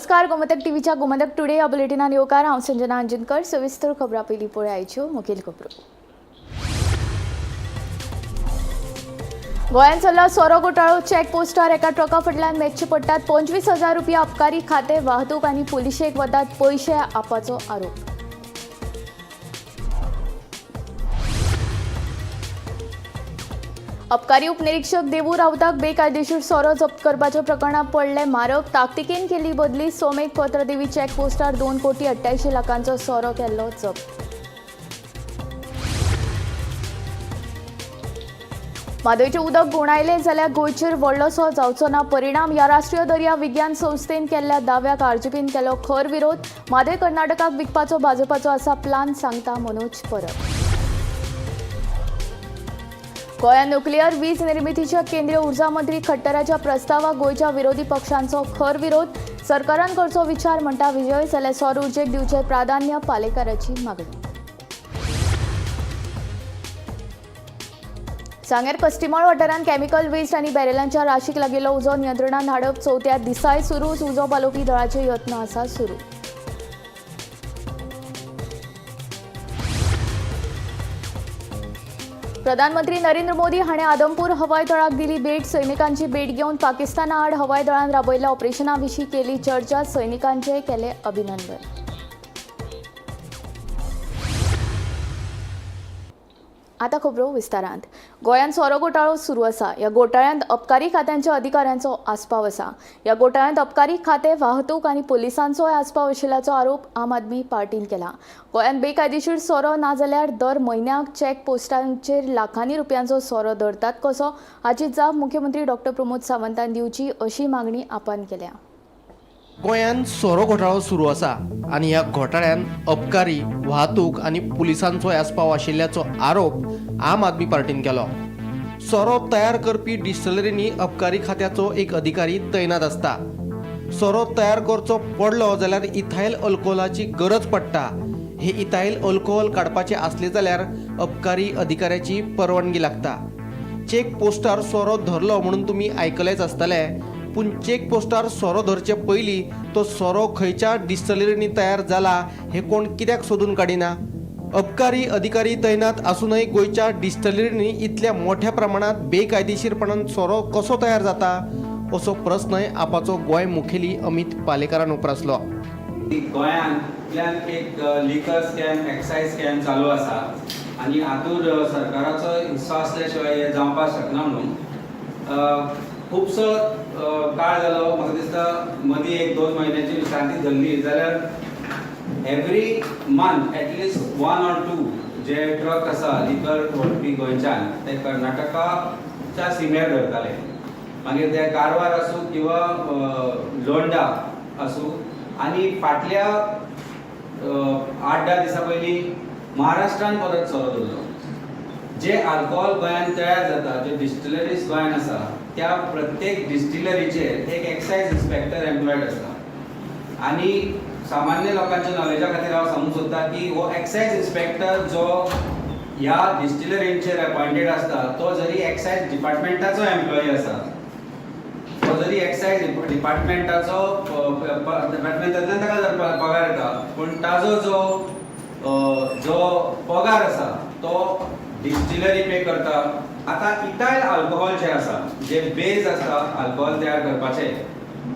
नमस्कार, गोमंतक टीव्हीच्या गोमंतक टुडे या बुलेटिनान येवकार. हांव संजना अंजनकर. सविस्तर खबरां पयलीं पळय आयच्यो मुखेल खबरो. गोंयांत चल्ला सोरो घोटाळो. चेक पोस्टार एका ट्रका फाटल्यान मेजचे पडटात 25,000 रुपया. अबकारी खातें, वाहतूक आनी पुलिशेक वतात पयशे, आपाचो आरोप. अबकारी उपनिरीक्षक देवू राऊताक बेकायदेशीर सोरो जप्त करपाच्या प्रकरणात पडले मारक. ताकतिकेन केली बदली. सोमेक पत्रदेवी चेक पोस्टार 2 कोटी 88 लाखांचो सोरो केल्लो जप्त. म्हादयचें उदक गुणायलें जाल्यार गोंयचेर व्हडलोसो जावचो ना परिणाम, ह्या राष्ट्रीय दर्या विज्ञान संस्थेन केल्ल्या दाव्याक आरजीपीन केलो खर विरोध. म्हादय कर्नाटकाक विकपाचो भाजपाचो आसा प्लान, सांगता मनोज परब. गोंयांत न्युक्लियर वीज निर्मितीच्या केंद्रीय ऊर्जा मंत्री खट्टराच्या प्रस्तावाक गोंयच्या विरोधी पक्षांचो खर विरोध. सरकारान करचो विचार, म्हणटा विजय. जाल्यार सौर उर्जेक दिवचें प्राधान्य, पालेकाराची मागणी. सांगेर कस्टिमळ वाठारांत केमिकल वेस्ट आनी बॅरेलांच्या राशीक लागिल्लो उजो नियंत्रणात हाडप चवथ्या दिसाय सुरू. उजो पालोवपी दळाचे यत्न आसा सुरू. प्रधानमंत्री नरेंद्र मोदी हाणें आदमपूर हवाई दळाक दिली भेट. सैनिकांची भेट घेवन पाकिस्ताना आड हवाई दळान राबयल्ल्या ऑपरेशना विशीं केली चर्चा. सैनिकांचें केलें अभिनंदन. आतां खबरो विस्तारांत. गोंयांत सोरो घोटाळो सुरू आसा. ह्या घोटाळ्यांत अबकारी खात्यांच्या अधिकाऱ्यांचो आस्पाव आसा. ह्या घोटाळ्यांत अबकारी खातें, वाहतूक आनी पुलिसांचोय आस्पाव आशिल्ल्याचो आरोप आम आदमी पार्टीन केला. गोंयांत बेकायदेशीर सोरो नाजाल्यार दर म्हयन्याक चेक पोस्टांचेर लाखांनी रुपयांचो सोरो धरतात कसो, हाची जाप मुख्यमंत्री डॉक्टर प्रमोद सावंतान दिवची, अशी मागणी आपान केल्या. गोंयांत सोरो घोटाळो सुरू आसा आनी ह्या घोटाळ्यान अबकारी, वाहतूक आनी पुलिसांचोय आस्पाव आशिल्ल्याचो आरोप आम आदमी पार्टीन केलो. सोरो तयार करपी डिस्टलरींनी अबकारी खात्याचो एक अधिकारी तैनात आसता. सोरो तयार करचो पडलो जाल्यार इथायल अल्कोहोलाची गरज पडटा. हे इथायल अल्कोहोल काडपाचें आसलें जाल्यार अबकारी अधिकाऱ्याची परवानगी लागता. चेक पोस्टार सोरो धरलो म्हणून तुमी आयकलेंच आसतलें, पूण चेक पोस्टार सोरो धरचे पयलीं तो सोरो खंयच्या डिस्टलरींनी तयार जाला हें कोण कित्याक सोदून काडिना? अबकारी अधिकारी तैनात आसूनय गोंयच्या डिस्टलरींनी इतल्या मोठ्या प्रमाणात बेकायदेशीरपणान सोरो कसो तयार जाता, असो प्रस्नय आपाचो गोंय मुखेली अमित पालेकारान उप्रासलो. गोंयांतल्यान एक लिकर स्कॅम, एक्सायज स्कॅम चालू आसा आनी हातूंत सरकाराचो हिस्सो आसल्या शिवाय हें जावपाक शकना म्हणून खुबसो काळ जालो. म्हाका दिसता मदीं एक दोन म्हयन्याची विश्रांती धरली जाल्यार every month at least 1 or 2 J truck आसा लिकर व्हरपी गोंयच्यान, ते कर्नाटकाच्या सिमेर धरताले. मागीर ते कारवार आसूं किंवा लोंडा आसूं. आनी फाटल्या 8-10 दिसां पयलीं महाराष्ट्रान परत सोरो धरलो. जे आल्कोहोल गोंयांत तयार जाता, जे डिस्टिलरीज गोंयांत आसा, त्या प्रत्येक डिस्टिलरीचेर एक एक्सायज इन्स्पेक्टर एम्प्लॉयड आसता. आनी सामान्य लोकांच्या नॉलेजा खातीर हांव सांगूंक सोदतां की हो एक्सायज इन्स्पेक्टर जो ह्या डिस्टिलरींचेर अपॉयंटेड आसता, तो जरी एक्सायज डिपार्टमेंटाचो एम्प्लॉई आसा, तो जरी एक्सायज डिपार्टमेंटाचो डिपार्टमेंटांतल्यान ताका जर पगार येता, पूण ताजो जो जो पगार आसा तो डिस्टिलरी पे करता. आतां इथायल अल्कोहोल जे आसा, जे बेज आसता अल्कोहोल तयार करपाचे,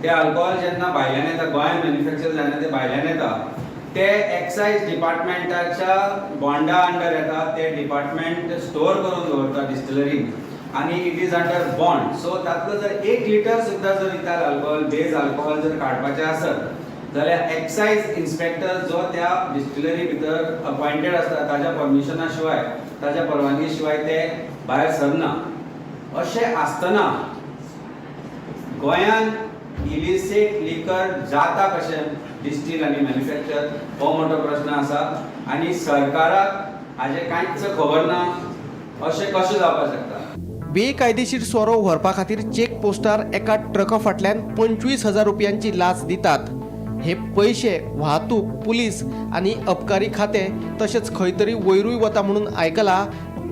ते अल्कोहोल जेन्ना भायल्यान येता, गोंयांत मॅन्युफॅक्चर जायना, ते भायल्यान येता, ते एक्सायज डिपार्टमेंटाच्या बॉन्डा अंडर येता. ते डिपार्टमेंट स्टोर करून दवरता डिस्टिलरीन आनी it is under bond. So तातलो जर 1 लिटर सुद्दां जर इथायल अल्कोहोल, बेज अल्कोहोल जर काडपाचें आसत जाल्यार एक्सायज इन्स्पेक्टर जो त्या डिस्टिलरी भितर अपॉयंटेड आसता, ताज्या परमिशना शिवाय, ताज्या परवानगी शिवाय ते भायर सरना. अशें आसतना गोंयांत इलिसीट लिकर जाता कशें डिस्टील आनी मॅन्युफॅक्चर, हो मोठो प्रश्न आसा. आनी सरकाराक हाजें कांयच खबर ना, अशें कशें जावपाक शकता? बेकायदेशीर सोरो व्हरपा खातीर चेक पोस्टार एका ट्रका फाटल्यान 25,000 रुपयांची लाच दितात. हे पयशे वाहतूक, पुलीस आनी अबकारी खातें तशेंच खंय तरी वयरूय वता म्हणून आयकला,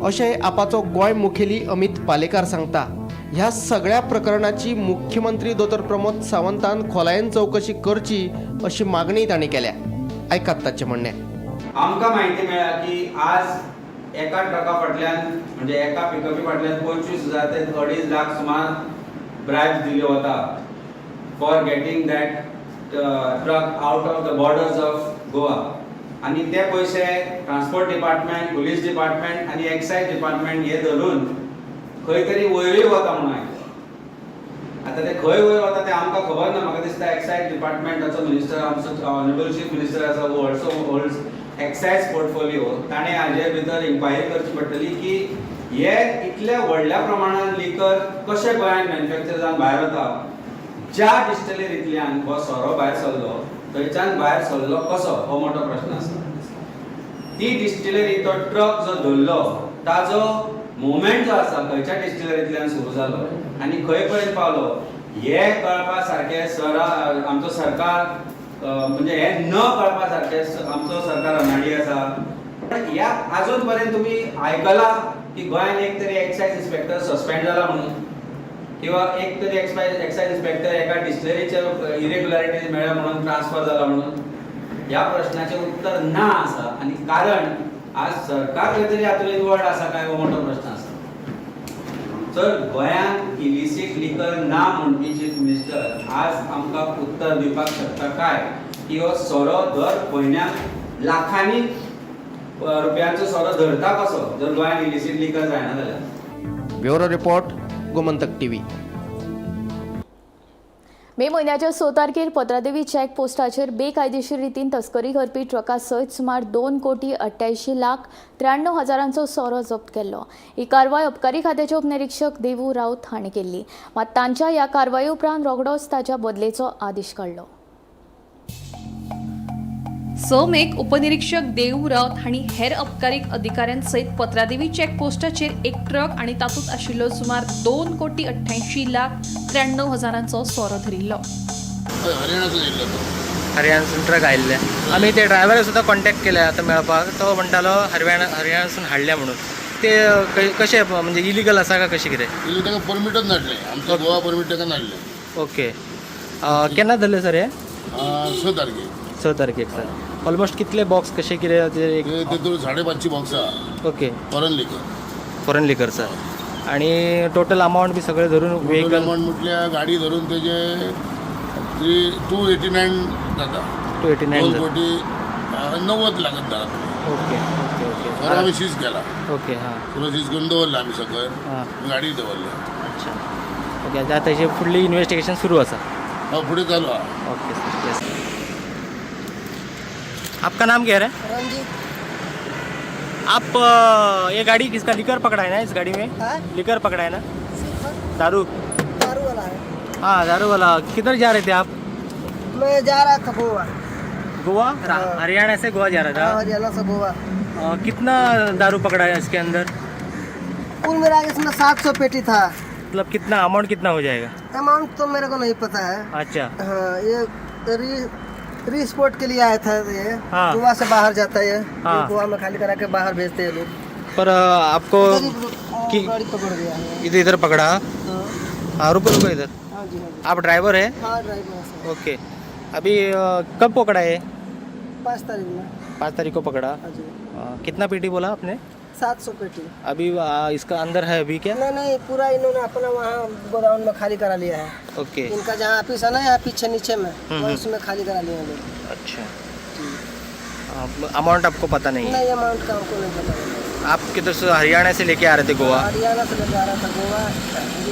अशें आपाचो गोंय मुखेली अमित पालेकार सांगता. ह्या सगळ्या प्रकरणाची मुख्यमंत्री दोतोर प्रमोद सावंतान खोलायेन चवकशी करची अशी मागणी तांणी केल्या. आयकात ताचें म्हणणें. आमकां म्हायती मेळ्ळा की आज एका ट्रका फाटल्यान म्हणजे एका पिकअपी फाटल्यान 25,000 ते 2.5 लाख सुमार ब्रायब दिल्यो वता for getting that truck out of the borders of Goa. आनी ते पयशे ट्रान्सपोर्ट डिपार्टमेंट, पुलीस डिपार्टमेंट आनी एक्सायज डिपार्टमेंट हे धरून खंय तरी वयरूय वता म्हणून आयकलां. आतां ते खंय वयर वता तें आमकां खबर ना. म्हाका दिसता एक्सायज डिपार्टमेंटाचो मिनिस्टर, आमचो ऑनरेबल चीफ मिनिस्टर आसा, who also holds excise portfolio, ताणें हाजे भितर इन्क्वायरी करची पडटली की हे इतल्या व्हडल्या प्रमाणान लिकर कशें गोंयांत मॅन्युफॅक्चर जावन भायर वता. ज्या डिस्टिलरींतल्यान हो सोरो भायर सरलो थंयच्यान भायर सरलो कसो हो मोठो प्रश्न आसा. ती डिस्टिलरी, तो ट्रक जो धरलो ताजो मुवमेंट जो आसा खंयच्या डिस्टिलरींतल्यान सुरू जालो आनी खंय पर्यंत पावलो हे कळपा सारकें सर आमचो सरकार, म्हणजे हे न कळपा सारकें आमचो सरकार अनाडी आसा. पण ह्या अजून पर्यंत तुमी आयकलां की गोंयांत एक तरी एक्सायज इन्स्पेक्टर सस्पेंड जाला म्हणून, किंवा एक तरी एक्सायज इन्स्पेक्टर एका डिस्टिलरीच्या इरेग्युलरिटीज मेळ्ळ्या म्हणून ट्रान्सफर जाला म्हणून? ह्या प्रश्नाचें उत्तर ना आसा. आनी कारण आज सरकार खंय तरी हातूंत इनवॉल्ड आसा काय हो मोठो प्रश्न आसा. तर गोंयांत इलिसीट लिकर ना म्हणपी चीफ मिनिस्टर आज आमकां उत्तर दिवपाक शकता काय की हो सोरो दर म्हयन्याक लाखांनी रुपयांचो सोरो धरता कसो जर गोंयांत इलिसीट लिकर जायना जाल्यार? Bureau report, Gomantak TV. मे म्हयन्याच्या 6 तारखेर पत्रादेवी चेक पोस्टाचेर बेकायदेशीर रितीन तस्करी करपी ट्रका सयत सुमार 2,88,93,000 सोरो जप्त केल्लो. ही कारवाय अबकारी खात्याचे उपनिरीक्षक देवू राऊत हांणी केल्ली. मात तांच्या ह्या कारवाये उपरांत रोखडोच ताच्या बदलेचो आदेश काडलो. 6 मेक उपनिरीक्षक देऊ राऊत हांणी हेर अबकारीक अधिकाऱ्यांसयत पत्रादेवी चेकपोस्टाचेर एक ट्रक आनी तातूंत आशिल्लो सुमार 2,88,93,000 सोरो धरिल्लो. हरियाणाचो येयल्लो तो. हरियाणासून ट्रक आयिल्ले. आमी ते ड्रायव्हराक सुद्दां कॉन्टॅक्ट केले आतां मेळपाक. तो म्हणटालो हरियाणासून हाडल्या म्हणून. ते कशें म्हणजे इलिगल आसा काय कशें कितें? इल्लें ताका परमिटच नासलें, आमचें गोवा परमीट ताका नासलें. ओके, केन्ना धरले सर हे? 6 तारखेक. 6 तारखेक सर. ऑलमोस्ट कितले बॉक्स कशें कितें ते? ते तितून 550 बॉक्सां. Okay. Foreign liquor. Foreign liquor sir. आणि टोटल अमाऊंट बी सगळें धरून व्हेकल? अमाऊंट म्हटल्यार गाडी धरून तेजे 3,289 जाता. 289. 2 कोटी 90 लाख धरा. ओके ओके ओके सोरो आमी सीज केला. ओके, हां. सोरो सीज करून दवरला आमी सकयल. हां. गाडी दवरल्या. अच्छा, ओके. आतां ताजे फुडली इन्वेस्टिगेशन सुरू आसा? हा, फुडें चालू आहा. Okay sir, S. आपका नाम क्या है? रंजीत. आप ये गाड़ी किसका लिकर पकड़ा है ना इस गाड़ी में? हाँ? लिकर पकड़ा है ना? सिर्फ दारू. दारू वाला है. हाँ, दारू वाला. किधर जा रहे थे आप? मैं जा रहा था गोवा. गोवा? हाँ। हरियाणा से गोवा जा रहा हाँ, था? हरियाणा से गोवा. कितना दारू पकड़ा है इसके अंदर? कुल मेरा इसमें 700 पेटी था. मतलब कितना अमाउंट कितना हो जाएगा? अमाउंट तो मेरे को नहीं पता है. अच्छा. हाँ, ये री रीस्पोर्ट के लिए आया था ये. हाँ। गोवा से बाहर जाता है ये. हाँ। ये गोवा में खाली करा के बाहर भेजते हैं लोग. पर आपको इधर ही गाड़ी पकड़ गया है. इधर इधर पकड़ा? हाँ. हाँ, रुको रुको, इधर. हाँ जी, हाँ जी. आप ड्राइवर है? हाँ, ड्राइवर है सर. ओके, अभी कब पकड़ा है? 5 तारीख में. 5 तारीख को पकड़ा? हाँ जी. कितना पेटी बोला आपने? 700 पेटी. अभी इसका अंदर है अभी क्या? नहीं नहीं, पूरा इन्होंने अपना वहाँ गोडाउन में खाली करा लिया है. ओके. इनका जहाँ ऑफिस है ना, यहाँ पीछे नीचे में, वहाँ उसमें खाली करा लिया है लोग. अच्छा, अमाउंट आपको पता नहीं है? नहीं, अमाउंट का हमको नहीं पता. आप किधर से, हरियाणा से लेके आ रहे थे गोवा? हरियाणा से लेके आ रहा था गोवा,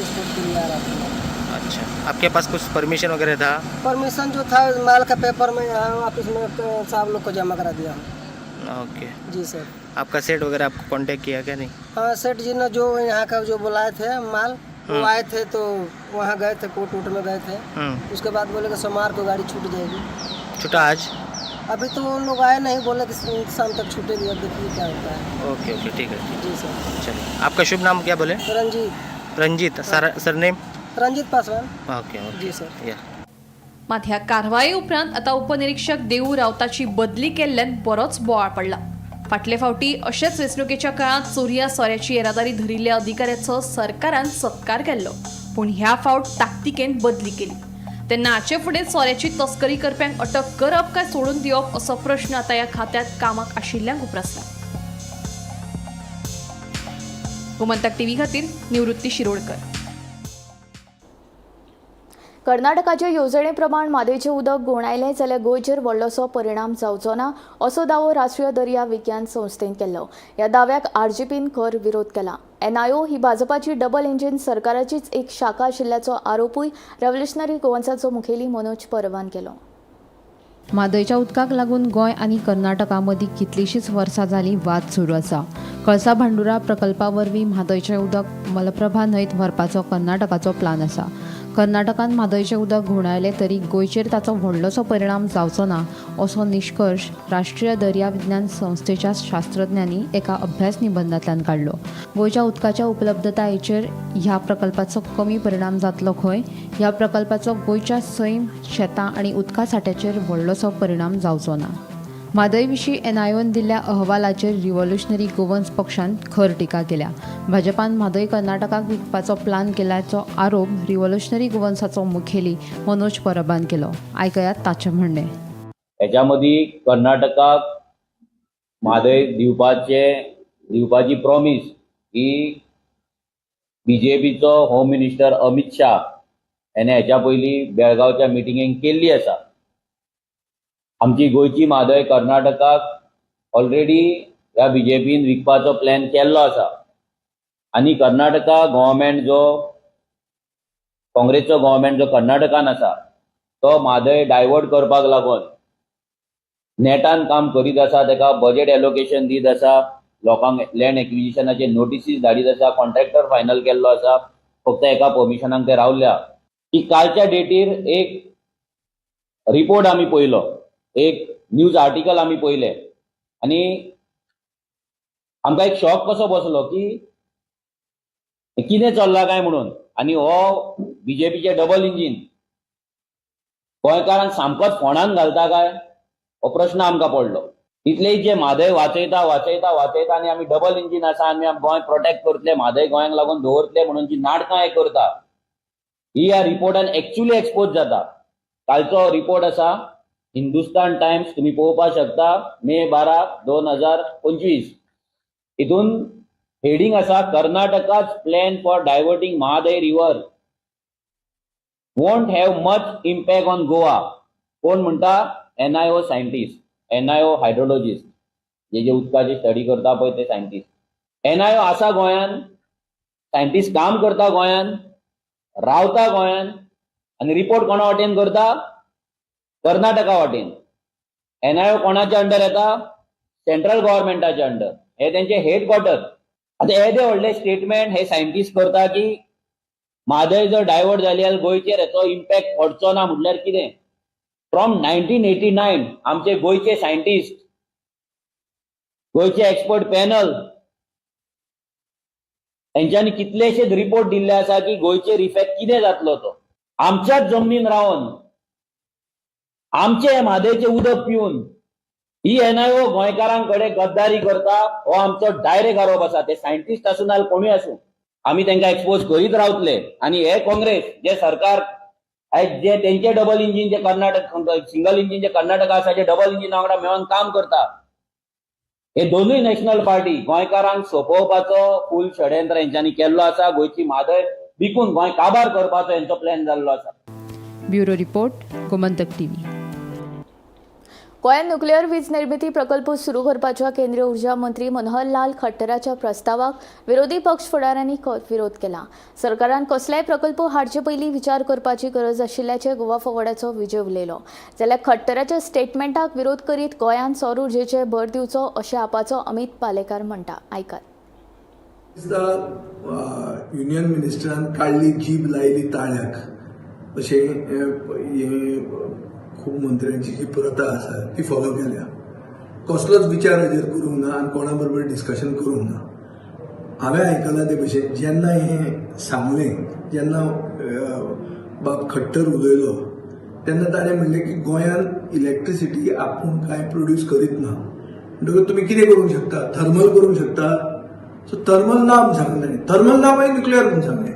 स्पोर्ट के लिए आ रहा था. अच्छा, आपके पास कुछ परमिशन वगैरह था? परमिशन जो था, माल का पेपर में यहाँ ऑफिस में तो साहब लोग को जमा करा दिया. ओके. जी सर. आपका सेट वगैरह आपको कांटेक्ट किया क्या नहीं? हाँ, सेठ जी ने जो यहाँ का जो बुलाए थे माल, वो आए थे तो वहाँ गए थे, कोर्ट वोट में गए थे. उसके बाद बोले कि सोमवार को गाड़ी छूट जाएगी. छुटा आज? अभी तो उन लोग आए नहीं, बोले कि शाम तक छूटेगी. अब देखिए क्या होता है. ओके ओके, ठीक है, ठीक. जी सर. चलिए, आपका शुभ नाम क्या बोले? Ranjit. Ranjit sir, surname? Ranjit Paswan. Okay okay. जी सर. या. मात ह्या कारवाये उपरांत आतां उपनिरीक्षक देऊ रावताची बदली केल्ल्यान बरोच बोवाळ पडला. फाटले फावटी अशेच वेंचणुकेच्या काळांत चोरया सोऱ्याची येरादारी धरिल्ल्या अधिकाऱ्याचो सरकारान सत्कार केल्लो, पूण ह्या फावट ताकतिकेन बदली केली. तेन्ना हाचे फुडें सोऱ्याची तस्करी करप्यांक अटक करप काय सोडून दिवप असो प्रश्न आतां ह्या खात्यांत कामाक आशिल्ल्यांक उप्रासला. गोमंतक टीव्ही खातीर निवृत्ती शिरोडकर. कर्नाटकाचे येवजणे प्रमाण म्हादयचें उदक घुंवडायलें जाल्यार गोंयचेर व्हडलोसो परिणाम जावचो ना असो दावो राष्ट्रीय दर्या विज्ञान संस्थेन केल्लो. ह्या दाव्याक आरजीपीन खर विरोध केला. एनआयओ ही भाजपाची डबल इंजीन सरकाराचीच एक शाखा आशिल्ल्याचो आरोपूय रेव्होल्युशनरी गोवन्साचो मुखेली मनोज परबान केलो. म्हादयच्या उदकाक लागून गोंय आनी कर्नाटका मदीं कितलींशींच वर्सां जालीं वाद सुरू आसा. कळसा भांडुरा प्रकल्पा वरवीं म्हादयचें उदक मलप्रभा न्हंयत व्हरपाचो कर्नाटकाचो प्लान आसा. कर्नाटकान म्हादयचें उदक घुंवडायलें तरी गोंयचेर ताचो व्हडलोसो परिणाम जावचो ना असो निश्कर्श राष्ट्रीय दर्या विज्ञान संस्थेच्या शास्त्रज्ञांनी एका अभ्यास निबंधांतल्यान काडलो. गोंयच्या उदकाच्या उपलब्धतायेचेर ह्या प्रकल्पाचो कमी परिणाम जातलो खंय, ह्या प्रकल्पाचो गोंयच्या सैम, शेतां आनी उदका सांठ्याचेर व्हडलोसो परिणाम जावचो ना. म्हादय विशीं एनआयओन दिल्ल्या अहवालाचेर रिव्होल्युशनरी गोवन्स पक्षान खर टिका केल्या. भाजपान म्हादय कर्नाटकाक विकपाचो प्लान केल्याचो आरोप रिव्होल्युशनरी गोवन्साचो मुखेली मनोज परबान केलो. आयकयात ताचें म्हणणें. हेच्या मदीं कर्नाटकाक म्हादय दिवपाची प्रॉमीस ही बीजेपीचो होम मिनिस्टर अमित शाह हेणे हेच्या पयलीं बेळगांवच्या मिटिंगेक केल्ली आसा. आमची गोंयची म्हादय कर्नाटकाक ऑलरेडी ह्या बीजेपीन विकपाचो प्लॅन केल्लो आसा आनी कर्नाटका गव्हर्मेंट जो काँग्रेसचो गव्हर्मेंट जो कर्नाटकान आसा तो म्हादय डायवर्ट करपाक लागून नेटान काम करीत आसा. ताका बजेट एलोकेशन दीत आसा, लोकांक लँड एक्विजिशनाचे नोटिसीस धाडीत आसा, कॉन्ट्रॅक्टर फायनल केल्लो आसा, फक्त एका परमिशनाक ते रावल्या. की कालच्या डेटीर एक रिपोर्ट आमी पळयलो, एक न्यूज आर्टिकल आमी पळयले आनी आमकां एक शॉक कसो बसलो की कितें चल्लां काय म्हणून. आनी हो बीजेपीचे डबल इंजीन गोंयकारांक सामकोच फोंडान घालता काय हो प्रश्न आमकां पडलो. इतले जे म्हादय वाचयता वाचयता वाचयता आनी आमी डबल इंजीन आसा आनी आमी गोंय प्रोटेक्ट करतले, म्हादय गोंयांक लागून दवरतले म्हणून जी नाटकां हे करता ही ह्या रिपोर्टान एक्च्युअली एक्सपोज जाता. कालचो रिपोर्ट आसा हिंदुस्तान टायम्स, तुम्ही पळोवपाक शकता, मे 12, 2025. हितून हेडिंग आसा Karnataka's plan for diverting Mhadei river won't have much impact on Goa. कोण म्हणटा? एनआयओ सायंटिस्ट, एनआयओ हायड्रोलॉजिस्ट, जे जे उदकाची स्टडी करता पळय ते सायंटिस्ट. एनआयओ आसा गोंयान, सायंटिस्ट काम करता गोंयान, रावता गोंयान आनी रिपोर्ट कोणा वाटेन करता? कर्नाटका वाटेन. एनआयओ कोणाच्या अंडर येता? सेंट्रल गव्हर्मेंटाच्या अंडर. हे तेंचे हेडक्वॉर्टर. आतां येदे व्हडले स्टेटमेंट हे सायंटिस्ट करता की म्हादय जर डायवर्ट जाली जाल्यार गोंयचेर हेचो इम्पॅक्ट पडचो ना म्हटल्यार कितें? फ्रॉम 1989 आमचे गोंयचे सायंटिस्ट, गोंयचे एक्सपर्ट पॅनल हेंच्यांनी कितलेशेच रिपोर्ट दिल्ले आसा की गोंयचेर इफेक्ट कितें जातलो तो. आमच्याच जमनीन रावन आमचे म्हादयचें उदक पिवन ही एनआयओ गोंयकारां कडेन गद्दारी करता हो आमचो डायरेक्ट आरोप आसा. ते सायंटिस्ट आसूं नाजाल्यार कोणूय आसूं, आमी तांकां एक्सपोज करीत रावतले. आनी हे काँग्रेस जे सरकार आयज जे तेंचे डबल इंजीन जे कर्नाटक, सिंगल इंजीन जे कर्नाटका आसा, जे डबल इंजिना वांगडा मेळोन काम करता, हे दोनूय नॅशनल पार्टी गोंयकारांक सोंपोवपाचो फूल षडयंत्र हेंच्यांनी केल्लो आसा. गोंयची म्हादय विकून गोंय काबार करपाचो हेंचो प्लॅन जाल्लो आसा. Bureau report, Gomantak TV. गोंयांत न्युक्लियर वीज निर्मिती प्रकल्प सुरू करपाच्या केंद्रीय ऊर्जा मंत्री मनोहर लाल खट्टराच्या प्रस्तावाक विरोधी पक्ष फुडाऱ्यांनी विरोध केला. सरकारान कसलेय प्रकल्प हाडचे पयलीं विचार करपाची गरज आशिल्ल्याचें गोवा फॉरवर्डाचो विजय उलयलो. जाल्यार खट्टराच्या स्टेटमेंटाक विरोध करीत गोंयांत सौर उर्जेचेर भर दिवचो अशें आपाचो अमित पालेकार म्हणटा. आयकात. दिसता युनियन मिनिस्टरान काडली जीब लायली ताळ्याक अशें हें खूब मंत्र्यांची जी प्रथा आसा ती फॉलो केल्या. कसलोच विचार हेजेर करूंक ना आनी कोणा बरोबर डिस्कशन करूंक ना. हांवें आयकलां ते भशेन जेन्ना हें सांगलें, जेन्ना बाब खट्टर उलयलो तेन्ना ताणें म्हणलें की गोंयांत इलेक्ट्रिसिटी आपूण कांय प्रोड्यूस करीत ना. म्हणटकच तुमी कितें करूंक शकता, थर्मल करूंक शकता. सो थर्मल ना म्हूण सांगलें ताणें, थर्मल ना मागीर न्युक्लियर म्हूण सांगलें.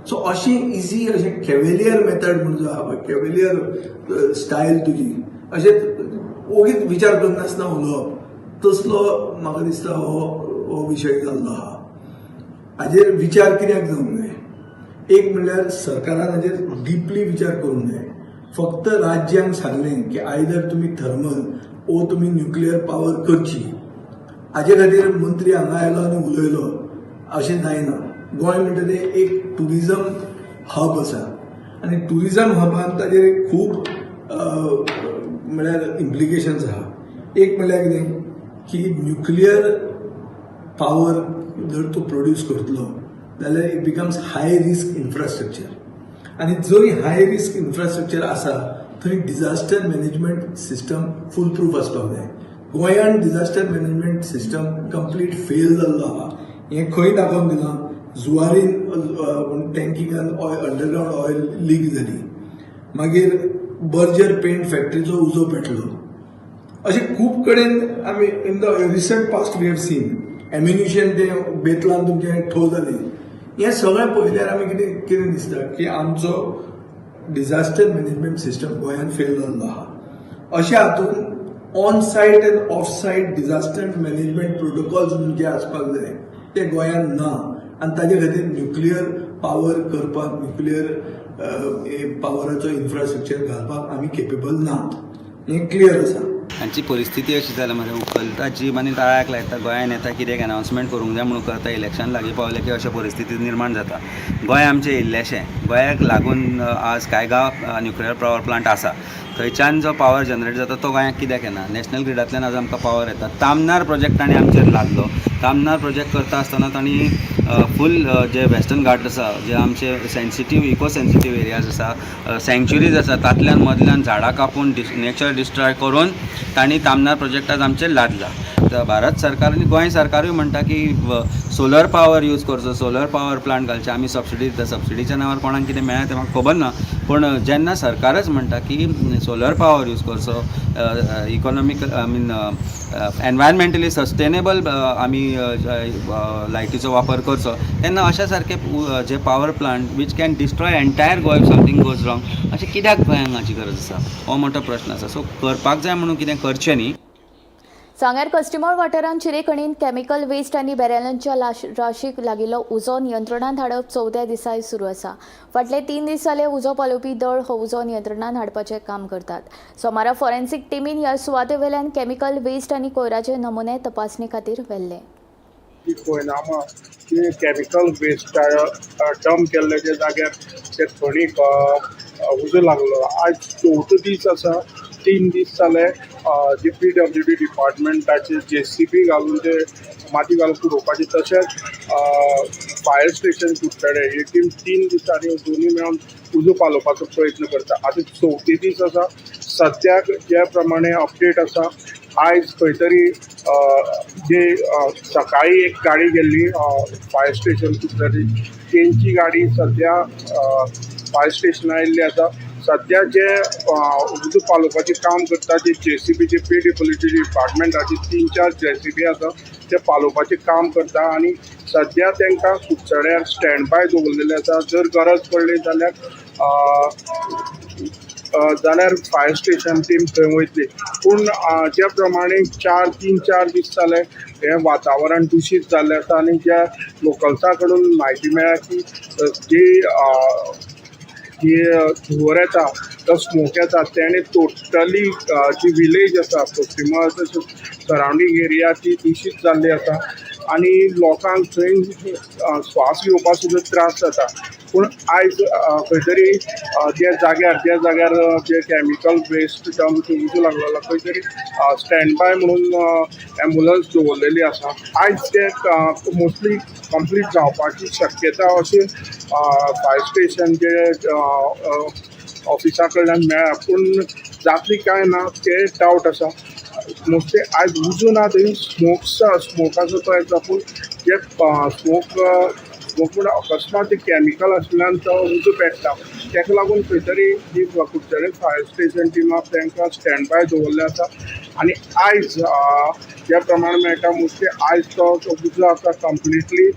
सो अशें इजी अशें कॅवेलियर मेथड म्हूण जो आहा पळय, कॅवेलियर स्टायल तुजी, अशें ओगीच विचार करनासतना उलोवप, तसलो म्हाका दिसता हो हो विशय जाल्लो आहा. हाजेर विचार कित्याक जावंक जाय? एक म्हणल्यार सरकारान हाजेर डिपली विचार करूंक जाय. फक्त राज्यांक सांगलें की आयदर तुमी थर्मल ओ तुमी न्युक्लियर पावर करची, हाजे खातीर मंत्री हांगा आयलो आनी उलयलो अशें जायना. गोंय म्हणटा तें एक ट्युरिजम हब आसा आनी ट्युरिजम हबान ताजेर खूब म्हळ्यार इम्प्लिकेशन्स आहा. एक म्हणल्यार कितें की न्युक्लियर पावर जर तूं प्रोड्यूस करतलो जाल्यार it becomes high risk infrastructure, आनी जंय हाय रिस्क इन्फ्रास्ट्रक्चर आसा थंय disaster management system full proof आसपाक जाय. गोंयान disaster management system complete fail जाल्लो आहा. हें खंय दाखोवन दिलां? जुवारीन टँकिंगान ऑयल, अंडरग्रावंड ऑयल लीक जाली, मागीर बर्जर पेंट फॅक्टरीचो उजो पेटलो. अशें खूब कडेन आमी in the recent past we have seen ammunition तें बेतलान तुमचें ठो जालें. हें सगळें पळयल्यार आमी कितें कितें दिसता की आमचो डिझास्टर मॅनेजमेंट सिस्टम गोंयान फेल जाल्लो आहा. अशा हातून on site and off site disaster management protocols जे आसपाक जाय ते गोंयान ना, आनी ताजे खातीर न्युक्लियर पावर करपाक, न्युक्लियर पावराचो इन्फ्रास्ट्रक्चर घालपाक आमी केपेबल नात, हें क्लियर आसा. हांची परिस्थिती अशी जाल्या मरे, उखलता जीब आनी ताळ्याक लायता. गोंयान येता, कितें अनावन्समेंट करूंक जाय म्हणून करता. इलेक्शन लागीं पावलें की अशें परिस्थिती निर्माण जाता. गोंय आमचें इल्लेशें, गोंयाक लागून आज कायगांव न्युक्लियर पावर प्लांट आसा. थंयच्यान जो पावर जनरेट जाता तो गोंयाक कित्याक येना? नॅशनल ग्रिडांतल्यान आज आमकां पावर येता. तामनार प्रोजेक्ट तांणी आमचेर लादलो. तामनार प्रोजेक्ट करता आसतना तांणी फूल जे वेस्टर्न घाट आसा, जे आमचे सेन्सिटीव, इको सेन्सिटीव एरियाज आसा, सँक्चुरीज आसा, तातल्यान मदल्यान झाडां कापून नेचर डिस्ट्रॉय करून तांणी तामनार प्रोजेक्ट आज आमचेर लादला. तर भारत सरकार आनी गोंय सरकारूय म्हणटा की सोलर पावर यूज करचो, सोलर पावर प्लांट घालचे, आमी सबसिडी दिता. सबसिडीच्या नांवार कोणाक कितें मेळ्ळें तें म्हाका खबर ना, पूण जेन्ना सरकारच म्हणटा की सोलर पावर यूज करचो, economical, I mean environmentally sustainable आमी लायटीचो वापर करचो, तेन्ना अशा सारके जे power plant which can destroy entire Goa if something goes wrong, अशें कित्याक गोंयांक हाची गरज आसा, हो मोठो प्रश्न आसा. सो करपाक जाय म्हणून कितें करचें न्ही. सांग्यार कस्टिमर वाठारांत चिरेखणीन केमिकल वेस्ट आनी बॅरलांच्या राशीक लागिल्लो उजो नियंत्रणांत हाडप चवथ्या दिसाय सुरू आसा. फाटले 3 दीस जाले उजो पालोवपी दळ हो उजो नियंत्रणांत हाडपाचें काम करतात. सोमारा फॉरेन्सिक टिमीन ह्या सुवाते वयल्यान केमिकल वेस्ट आनी कोयराचे नमुने तपासणी खातीर व्हेल्ले. ती कोयनामा ती केमिकल वेस्ट डंप केल्ले त्या जाग्यार ते खणीक उजो लागलो. आज चवथो दीस आसा. 3 दीस जाले जे पीडब्ल्यूडी डिपार्टमेंटाचे जेसीबी घालून ते माती घालून पुरोवपाचे, तशेंच फायर स्टेशन कुडचडे ही टीम 3 दिसांनी दोनूय मेळून उजो पालोवपाचो प्रयत्न करता. आतां चवथे दीस आसा. सद्याक ज्या प्रमाणे अपडेट आसा, आयज खंय तरी जे सकाळी एक गाडी गेल्ली फायर स्टेशन कुडचडे, तेंची गाडी सद्या फायर स्टेशनार आयिल्ली आसा. सद्या जे उजो पालोवपाचें काम करता ते जेसीबीचे, पीडब्ल्यूडी डिपार्टमेंटाची तीन चार जेसीबी आसा, ते पालोवपाचें काम करता आनी सद्या तांकां कुडचड्यार स्टँड बाय दवरलेले आसा. जर गरज पडली जाल्यार फायर स्टेशन टीम थंय वयतली. पूण ज्या प्रमाणे चार तीन चार दीस जाले हें वातावरण दुशीत जाल्लें आसा आनी ज्या लोकल्सां कडून म्हायती मेळ्ळ्या की जी जी धुंवर येता, तो स्मोक येता, तेणे टोटली जी विलेज आसा पश्चिमा सरावंडींग एरिया ती दुशीत जाल्ली आसा आनी लोकांक थंय श्वास घेवपाक सुद्दां त्रास जाता. पूण आयज खंय तरी ज्या जाग्यार जे केमिकल वेस्ट डंप उजो लागलेलो, खंय तरी स्टँड बाय म्हणून एम्बुलन्स दवरलेली आसा. आयज ते मोस्टली कंप्लीट जावपाची शक्यता अशी फायर स्टेशनचे ऑफिसा कडल्यान मेळ्ळा, पूण जातली काय ना ते डावट आसा. मोस्टली आयज उजो ना, थंय स्मोक स्मोकाचो तो येता, पूण जे स्मोक स्मोक म्हणल्यार अकस्मात ते केमिकल आशिल्ल्यान तो उजो पेट्टा. ताका लागून खंय तरी जी कुडचडे फायर स्टेशन टिमाक तांकां स्टँड बाय दवरलें आसा. आनी आयज ज्या प्रमाणे मेळटा मोस्टली आयज तो उजो आसा कंप्लिटली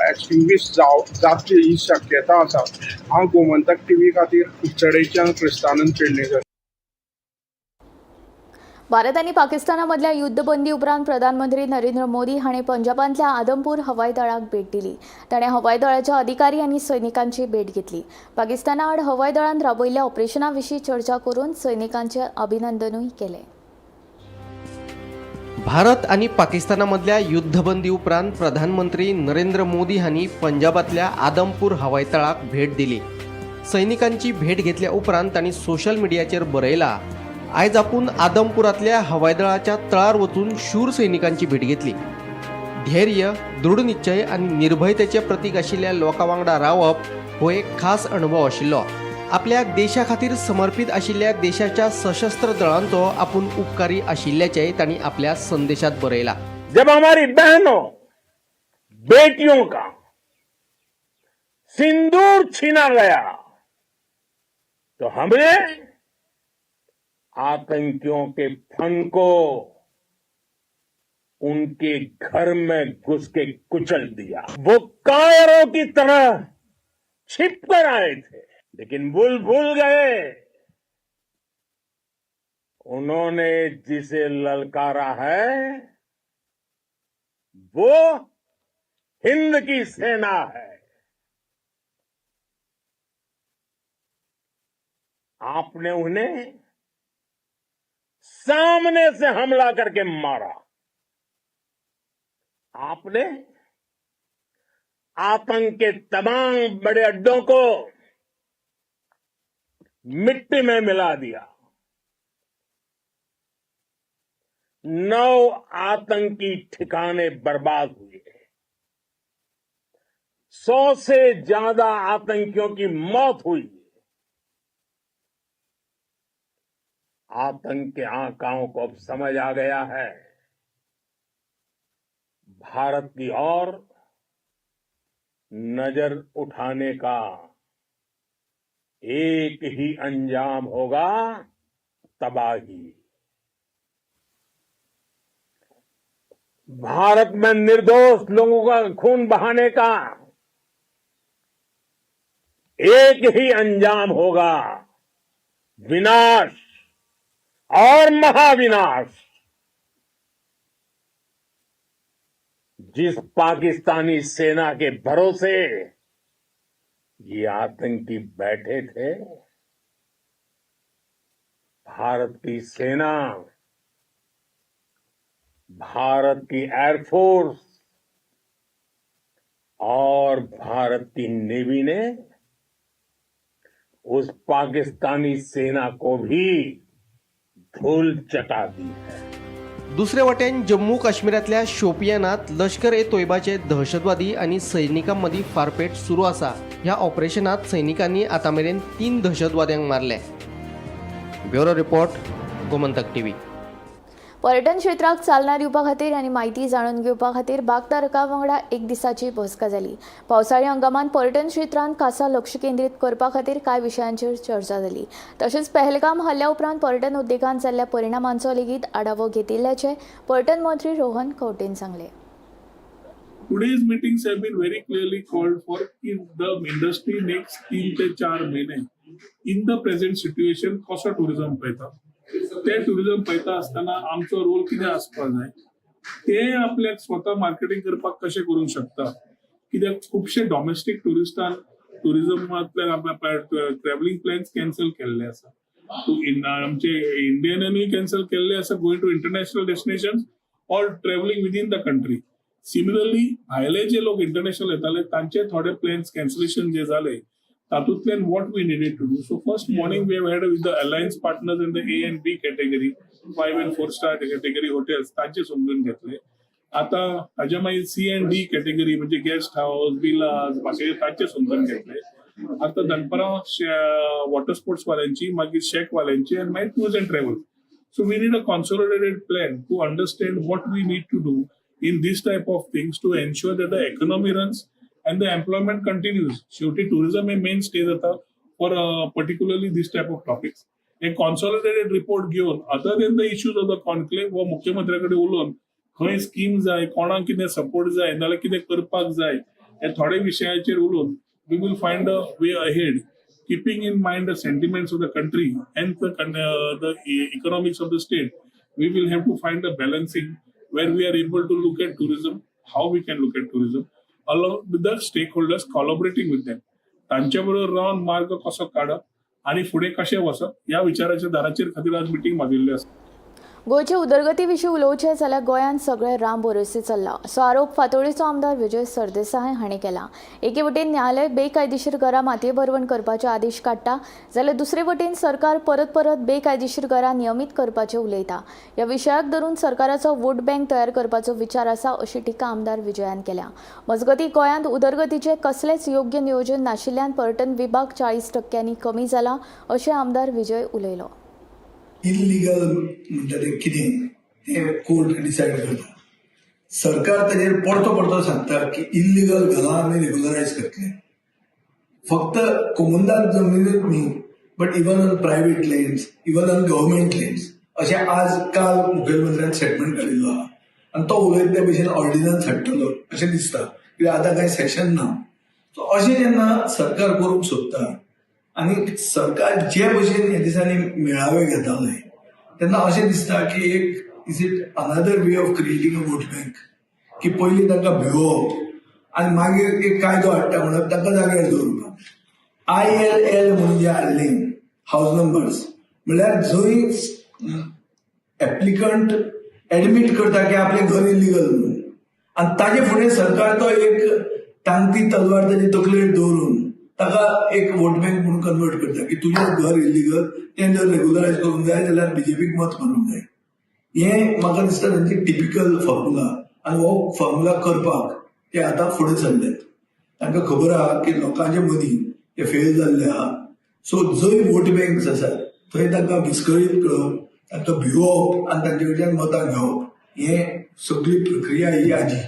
एक्सटिंग्विश जातली ही शक्यता आसा. हांव गोमंतक टीव्ही खातीर कुडचडेच्यान क्रिस्तानंद पेडणेकर. भारत आनी पाकिस्ताना मदल्या युद्धबंदी उपरांत प्रधानमंत्री नरेंद्र मोदी हांणी पंजाबांतल्या आदमपूर हवाई दळाक भेट दिली. ताणें हवाई दळाच्या अधिकारी आनी सैनिकांची भेट घेतली. पाकिस्ताना आड हवाई दळान राबयल्ल्या ऑपरेशना विशीं चर्चा करून सैनिकांचे अभिनंदनूय केलें. भारत आनी पाकिस्ताना मदल्या युद्धबंदी उपरांत प्रधानमंत्री नरेंद्र मोदी हांणी पंजाबांतल्या आदमपूर हवाई तळाक भेट दिली. सैनिकांची भेट घेतल्या उपरांत तांणी सोशल मिडियाचेर बरयला, आयज आपूण आदमपुरांतल्या हवाई दळाच्या तळार वचून शूर सैनिकांची भेट घेतली. धैर्य, दृढनिश्चय आनी निर्भयतेचें प्रतीक आशिल्ल्या लोकां वांगडा रावप हो एक खास अणभव आशिल्लो. आपल्या देशा खातीर समर्पीत आशिल्ल्या देशाच्या सशस्त्र दळांचो आपूण उपकारी आशिल्ल्याचेंय तांणी आपल्या संदेशात बरयलां. जब हमारी बहनों बेटियों का सिंदूर छीना गया तो हमने आतंकियों के फन को उनके घर में घुस के कुचल दिया. वो कायरों की तरह छिप कर आए थे, लेकिन भूल भूल गए, उन्होंने जिसे ललकारा है वो हिंद की सेना है. आपने उन्हें सामने से हमला करके मारा. आपने आतंक के तमाम बड़े अड्डों को मिट्टी में मिला दिया. 9 आतंकी ठिकाने बर्बाद हुए, 100 से ज्यादा आतंकियों की मौत हुई. आतंक के आकाओं को अब समझ आ गया है, भारत की ओर नजर उठाने का एक ही अंजाम होगा, तबाही. भारत में निर्दोष लोगों का खून बहाने का एक ही अंजाम होगा, विनाश और महाविनाश. जिस पाकिस्तानी सेना के भरोसे ये आतंकी बैठे थे, भारत की सेना, भारत की एयरफोर्स और भारत की नेवी ने उस पाकिस्तानी सेना को भी धूल चटा दी है. दुसरे वटेन जम्मू काश्मीरांतल्या शोपियानात लश्कर ए तोयबाचे दहशतवादी आनी सैनिकां मदीं फारपेट सुरू आसा. ह्या ऑपरेशनात सैनिकांनी आतां मेरेन 3 दहशतवाद्यांक मारले. Bureau report, Gomantak TV. पर्यटन क्षेत्राक चालना दिवपा खातीर आनी म्हायती जाणून घेवपा खातीर भागधारकां वांगडा एक दिसाची बसका जाली. पावसाळी हंगामांत पर्यटन क्षेत्रांत खासा लक्ष केंद्रीत करपा खातीर कांय विशयांचेर चर्चा जाली. तशेंच पहलगाम हल्ल्या उपरांत पर्यटन उद्देगांत जाल्ल्या परिणामांचो लेगीत आढावो घेतिल्ल्याचें पर्यटन मंत्री रोहन खंवटेन सांगलें. Today's meetings have been very clearly called for in the industry next 3 ते 4 महिने in the present situation कसो टुरिझम पळयता, ते टुरिझम पळयता आसतना आमचो रोल कितें आसपाक जाय, ते आपल्याक स्वता मार्केटिंग करपाक कशें करूंक शकता. कित्याक खुबशे डॉमेस्टीक ट्युरिस्टान टुरिझमांतल्यान आपल्या ट्रॅव्हलिंग प्लॅन्स कॅन्सल केल्ले आसा. आमचे इंडियनानूय कॅन्सल केल्ले आसा going to international destination or travelling within the country. Similarly भायले जे लोक इंटरनॅशनल येताले तांचे थोडे प्लॅन्स कॅन्सलेशन जे जाले तातूंतल्यान what we needed to do. So first morning we have had with the alliance partners in the A and B category, 5 and 4 star category hotels तांचे समजून घेतले. आता ताच्या मागीर सी अँड डी कॅटेगरी म्हणजे guest house, विलास बाकीचे तांचे समजून घेतले. आता दनपारां वॉटर स्पोर्ट्स वाल्यांची, मागीर शॅक वाल्यांची आनी मागीर tours and travels. So we need a consolidated plan to understand what we need to do in this type of things to ensure that the economy runs and the employment continues. शेवटी tourism hey main stay जाता for particularly this type of topics. हे consolidated report घेवन other than the issues of the conclave हो मुख्यमंत्र्या कडेन उलोवन खंय scheme जाय, कोणाक कितें सपोर्ट जाय, नाजाल्यार कितें करपाक जाय, हे थोडे विशयाचेर उलोवन we will find a way ahead, keeping in mind the sentiments of the country and the economics of the state. We will have to find a balancing where we are able to look at tourism, how we can look at tourism along with the stakeholders, collaborating with them. तांच्या बरोबर रावन मार्ग कसो काडप आनी फुडें कशें वचप ह्या विचाराच्या दाराचेर खातीर आज मिटींग मागिल्ली आसा. गोंयचे उदरगती विशीं उलोवचें जाल्यार गोंयांत सगळें राम भरोसे चल्ला असो आरोप फातोडेचो आमदार विजय सरदेसाय हांणी केला. एके वटेन न्यायालय बेकायदेशीर घरां मातये भरवण करपाचे आदेश काडटा, जाल्यार दुसरे वटेन सरकार परत परत बेकायदेशीर घरां नियमीत करपाचें उलयता. ह्या विशयाक धरून सरकाराचो वोट बँक तयार करपाचो विचार आसा अशी टिका आमदार विजयान केल्या. मजगतीं, गोंयांत उदरगतीचें कसलेंच योग्य नियोजन नाशिल्ल्यान पर्यटन विभाग 40% कमी जाला अशें आमदार विजय उलयलो. इल्लिगल म्हणटा तें कितें तें कोर्ट डिसायड करता. सरकार ताजेर परतो परतो सांगता की इल्लिगल घरां आमी रेगुलरायज करतले. फक्त कोमुनिदाद जमनीनूच न्ही, but even on private lands, even on government lands, अशें आज काल मुखेलमंत्र्यान स्टेटमेंट काडिल्लो आहा आनी तो उलयता त्या भशेन ऑर्डिनन्स हाडटलो अशें दिसता, कित्याक आतां कांय सेशन ना. सो अशें जेन्ना सरकार करूंक सोदता आनी सरकार जे भशेन ह्या दिसांनी मेळावे घेताले तेन्ना अशें दिसता की एक is it another way of creating a vote bank, की पयलीं तांकां भिवोवप आनी मागीर एक कायदो हाडटा म्हणप तांकां जाग्यार दवरपाक. आयएलएल म्हणून जे हाडले हावज नंबर्स, म्हणल्यार जंय एप्लिकंट एडमीट करता की आपलें घर इलिगल म्हणून आनी ताजे फुडें सरकार तो एक तांगती तलवार ताजे तकलेर दवरून ताका एक वोट बँक म्हणून कन्वर्ट करता की तुजें घर इलिगल, तें जर रेगुलरायज करूंक जाय जाल्यार बीजेपीक मत मारूंक जाय. हें म्हाका दिसता तांची टिपिकल फॉर्मुला आनी हो फॉर्मुला करपाक ते आतां फुडें सरल्यात. तांकां खबर आहा की लोकांचे मदीं ते फेल जाल्ले आहा. सो जंय वोट बँक्स आसात थंय तांकां विस्कळीत करप, तांकां भिवोवप आनी तांचे कडल्यान मतां घेवप हें सगळी प्रक्रिया ही आजी.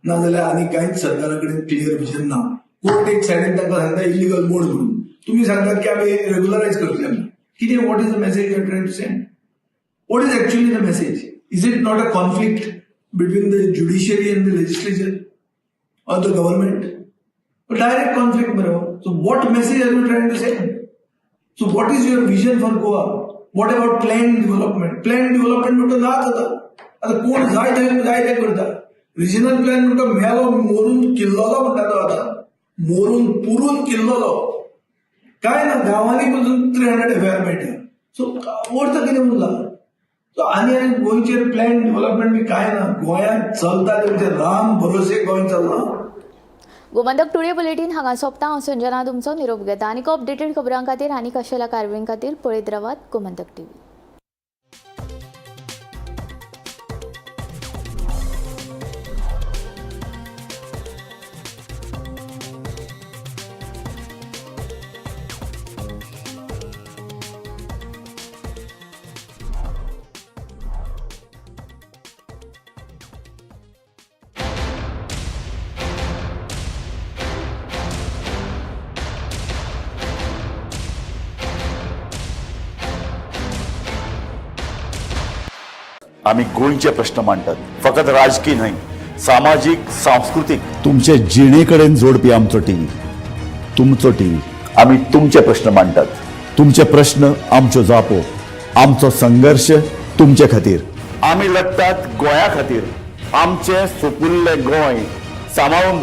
नाजाल्यार आनी कांयच सरकारा कडेन क्लियर विजन ना. कोर्ट एक सायडीन तांकां सांगता इलिगल मोड म्हणून, तुमी सांगतात की आमी रेगुलरायज करतले म्हणून. कितें, what is the message you are trying to send? What is actually the message? Is it not a conflict between the judiciary and the legislature or the government? A direct conflict, bro. So what message are you trying to send? So what is your vision for Goa? What about planned development? Planned development म्हणतो नाच आता. आता कोण जाय थंय जाय तें करता. रिजनल प्लॅन म्हणतो मेलो मोरून किल्लोलो म्हणटा तो, आतां मोरून पुरून किल्लोलो. काय ना, गांवांनी पसून 300 एफआयआर मेळटा. सो अर्थ कितें उरला? सो आनी आनी गोंयचेर प्लॅन डेव्हलपमेंट बी कांय ना. गोंयांत चलता तें म्हणजे राम भरोसे गोंय चल्लां. गोमंतक टुडे बुलेटीन हांगा सोंपता. हांव संजना तुमचो निरोप घेता. आनीक अपडेटेड खबरां खातीर आनी खाशेल्या कार्यावळीं खातीर पळयत रावात गोमंतक टीव्ही. आमी गोंयचे प्रश्न मांडटात, फकत राजकी न्हय, सामाजीक, सांस्कृतीक, तुमचे जिणे कडेन जोडपी आमचो टीव्ही, तुमचो टीव्ही. आमी तुमचे प्रश्न मांडटात, तुमचे प्रश्न आमच्यो जापो, आमचो संघर्श तुमचे खातीर. आमी लढटात गोंया खातीर, आमचें सुपुल्लें गोंय सांबाळून.